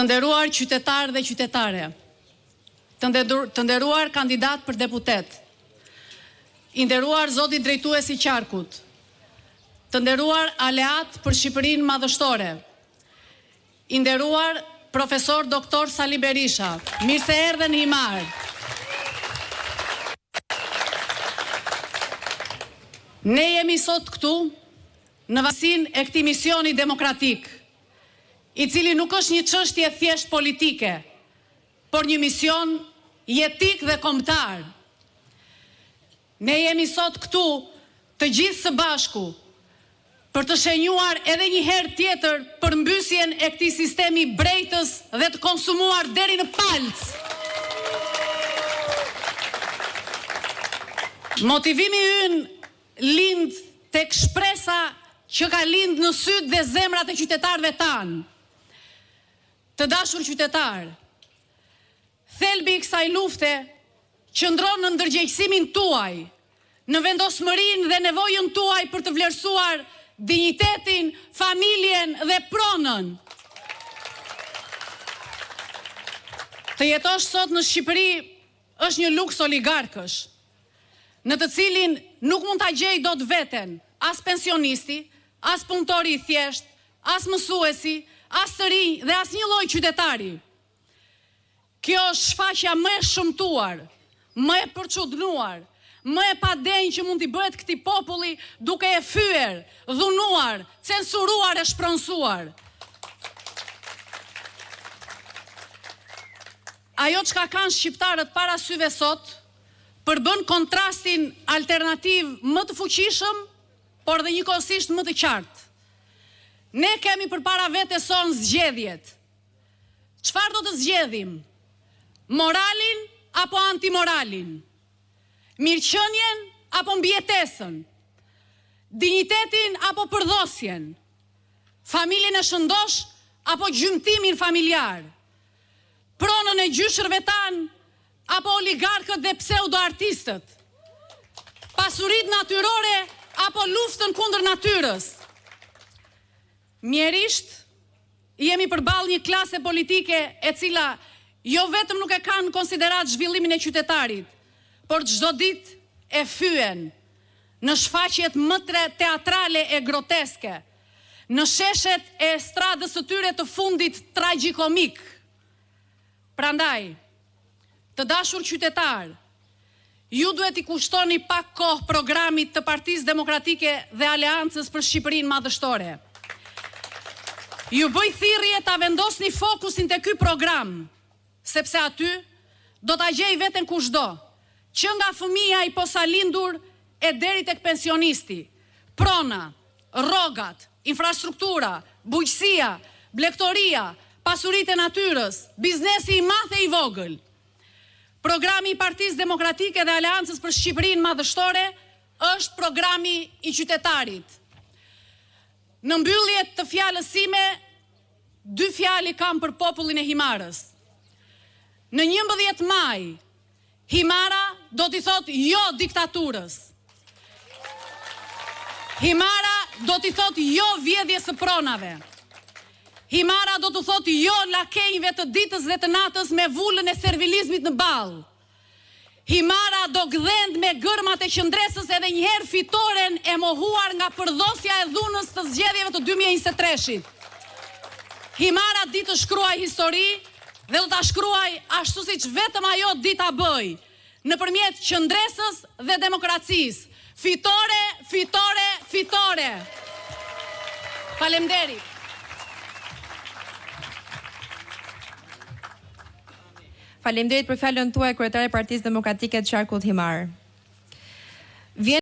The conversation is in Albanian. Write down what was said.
Të nderuar qytetarë dhe qytetare, të nderuar kandidatë për deputetë, i nderuar zoti drejtues i qarkut, të nderuar aleatë për Shqipërinë madhështore, I nderuar Profesor Doktor Sali Berisha, mirë se erdhe në Himarë. Ne jemi sot këtu në vazhdimësinë e këtij misioni demokratik, i cili nuk është një çështje thjesht politike, por një mision jetik dhe kombëtar. Ne jemi sot këtu të gjithë së bashku për të shenjuar edhe një herë tjetër përmbysjen e këtij sistemi brejtës dhe të konsumuar deri në palcë. Motivimi ynë lind tek shpresa që ka lind në sytë dhe zemrat e qytetarëve tanë. Të dashur qytetarë, Thelbi i kësaj lufte qëndron në ndërgjegjësimin tuaj, në vendosmërinë dhe nevojën tuaj për të vlerësuar dinjitetin, familjen dhe pronën. Të jetosh sot në Shqipëri është një luks oligarkësh, në të cilin nuk mund ta gjejë dot veten as pensionisti, as punëtori i thjeshtë, as mësuesi, as të rinj dhe asnjë lloj qytetari. Kjo është shfaqja më e shëmtuar, më e përçudnuar, më e padenjë që mund t'i bëhet këtij populli duke e fyer, dhunuar, censuruar e shpronësuar. Ajo çka kanë shqiptarët para syve sot, përbën kontrastin alternativ më të fuqishëm, por dhe njëkohësisht më të qartë. Ne kemi përpara vetes sonë zgjedhjet. Çfarë do të zgjedhim? Moralin apo antimoralin? Mirëqenien apo mbijetesën? Dinjitetin apo përdhosjen? Familjen e shëndoshë apo gjymtimin familjar? Pronën e gjyshërve tanë apo oligarkët dhe pseudoartistët? Pasuritë natyrore apo luftën kundër natyrës? Mjerisht, jemi përballë një klase politike e cila jo vetëm nuk e ka në konsideratë zhvillimin e qytetarit, por çdo ditë e fyen në shfaqjet më teatrale e groteske, në sheshet e estradës së tyre të fundit tragjikomik. Prandaj, Të dashur qytetarë, ju duhet t'i kushtoni pak kohë programit të Partisë Demokratike dhe Aleancës për Shqipërinë Madhështore. Ju bëj thirrje ta vendosni fokusin te ky program, sepse aty do ta gjejë veten kushdo, që nga fëmija i posalindur e deri tek pensionisti. Prona, rrogat, infrastruktura, bujqësia, blegtoria, pasuritë e natyrës, biznesi i madh e i vogël. Programi i Partisë Demokratike dhe Aleancës për Shqipërinë Madhështore është programi i qytetarit. Në mbyllje të fjalës sime, dy fjalë i kam për popullin e Himarës. Në 11 maj, Himara do t'i thotë jo diktaturës. Himara do t'i thotë jo vjedhjes së pronave. Himara do t'u thotë jo lakenjve të ditës dhe të natës me vulën e servilizmit në ballë. Himara do gdhendë me gërmat e qëndresës edhe njëherë fitoren e mohuar nga përdhosja e dhunës të zgjedhjeve të 2023-shit. Himara di të shkruajë histori Dhe do ta shkruajë ashtu siç vetëm ajo di ta bëjë, nëpërmjet qëndresës dhe demokracisë. Fitore, fitore, fitore! Faleminderit! Faleminderit për fjalën tuaj kryetare e Partisë Demokratike të Qarkut Himarë.